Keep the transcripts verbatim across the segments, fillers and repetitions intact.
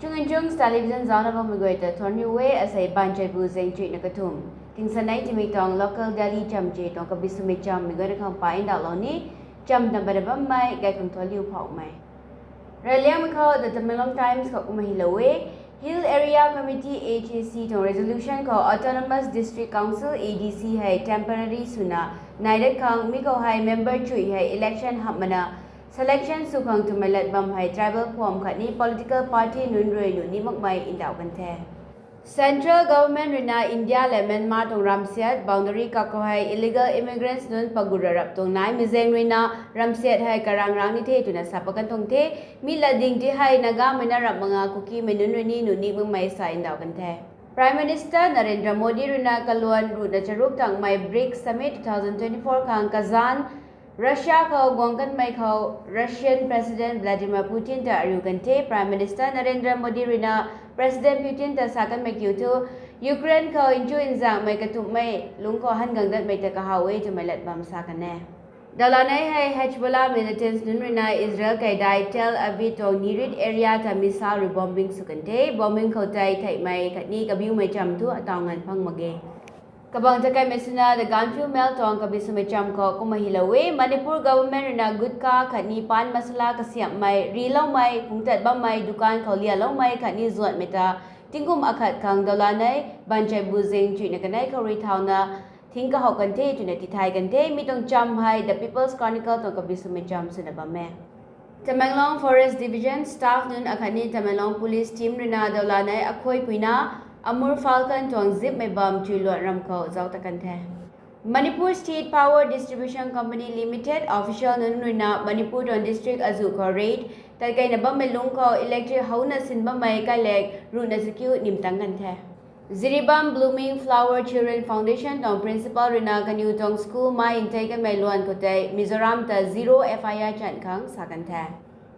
Chunginchungs Television zaucna bammei guay ta thuanc riu e. Asei Banchatbu zengchuihna kathumh tingsanei timik tuang local daily chamche tuang kabi swmei chammei guayna khang pa ndauhlou ni, cham tam bana bammei gay khang thuanc liu phouhmei. Raliangmei khou The Tamenglong Times khou kumna hylou e, Hill Area Committee, H A C tuang resolution khou Autonomous District Council, A D C hei temporary swna nai dat khang mi khou hei member chuih hei election hamh mana selection sw khang twmei lat bam hei tribal phuam khatni political party nunc rui nuh ni makmei ndauh kan the. Central Government ruina India lev Myanmar tuang ramsiat boundary kak khou hei illegal immigrants nunc pagu rarap tuang naimei zaeng ruina ramsiat hei karang rang ni the twna sa pat kan tuang the. Mi lat ding ti hei Nagamei na ramh manga Kukimei nunc rui ni nuh ni makmei sa ndauh kan the. Prime Minister Narendra Modi ruina kaluan ruhna charuk tangmei BRICS Summit two thousand twenty-four khang Kazan, Russia khou guang kanmei khou Russian President Vladimir Putin ta ariu kan the. Prime Minister Narendra Modi ruina President Putin ta sa kanmei kiu thu, Ukraine khou nchu nzangmei katumhmei lungc khou han gang datmei ta kahaw e twmei lat bam sa kan e. Daulanei hei Hezbollah militants nunc ruina Israel kaidai Tel Aviv tuang Nirit area ta missile rui bombing sw kan the. Bombing khou tei theihmei khatni kabiumei cham thu ataw nganv phang mak ge. Kabang ta kaimei swna The Gaanphiu Mail tuang kabi swmei cham khou kumna hylou e, Manipur government ruina gutka khatni pan masala kasiamhmei, riloumei, phungctat bammei dukan khou lialoumei khatni zuanhmei ta tingkum akhat khang daulanei Banchatbu zengchuihna kanei khou rui thauna thing kahowh kan the twna tithay kan the. Mi tuang cham hei The People's Chronicle tuang kabi swmei cham swna bam e. Tamenglong Forest Division staff nunc akhatni Tamenglong Police team ruina daulanei akhuaipuina Amur Falcon tuang zipmei bam Chuiluan ram khou zauc ta kan the. Manipur State Power Distribution Company Limited official nunc ruina Manipur tuang district azuh khou raid tatkeina bammei lungc khou electric houna sin bammei kailek ruhna chakiu nim tang kan the. Jiribam Blooming Flower Children Foundation tuang principal ruina kaniw tuang school mai ntei kanmei luan khou tei Mizoram ta zero F I R chan khang sa kan the.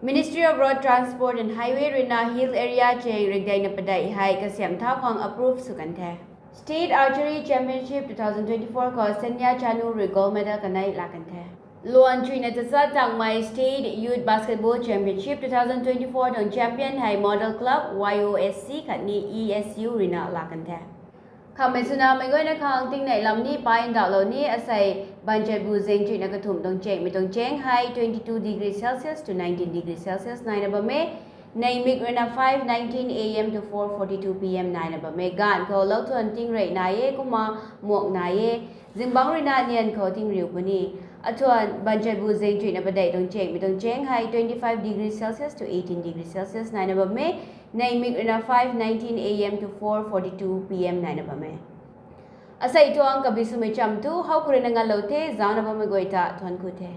Ministry of Road Transport and Highway ruina hill area cheng rikdeina padeih hei kasiamh thau khang approve sw kan the. State Archery Championship two thousand twenty-four khou Sanya Chanu rui gold medal kanei laa kan the. Luan chuina tachat tangmei State Youth Basketball Championship two thousand twenty-four tuang champion hei Model Club Y O S C khatni E S U ruina laa kan the. Khamhmei swna meic guayna khang tingnei lam ni pa ndauhlou ni, asei Banchatbu zengchuihna kathumh tuang chengmei tuang cheng hei twenty-two degree Celsius to nineteen degree Celsius naina bam e. Neihmik ruina five nineteen A M to four forty-two P M naina bam e. Gaanv khou lou thuan tingrey nai e, kumna muak nai e. Zingbangc ruina nian khou tingriu puni. Athuan Banchatbu zengchuihna padeih tuang chengmei tuang cheng hei twenty-five degree Celsius to eighteen degree Celsius naina bam e. Neihmik ruina five nineteen A M to four forty-two P M naina bam e. Asei tuang kabi swmei cham thu howkhou ruina ngalou the. Zaucna bammei guay ta thuanc ku the.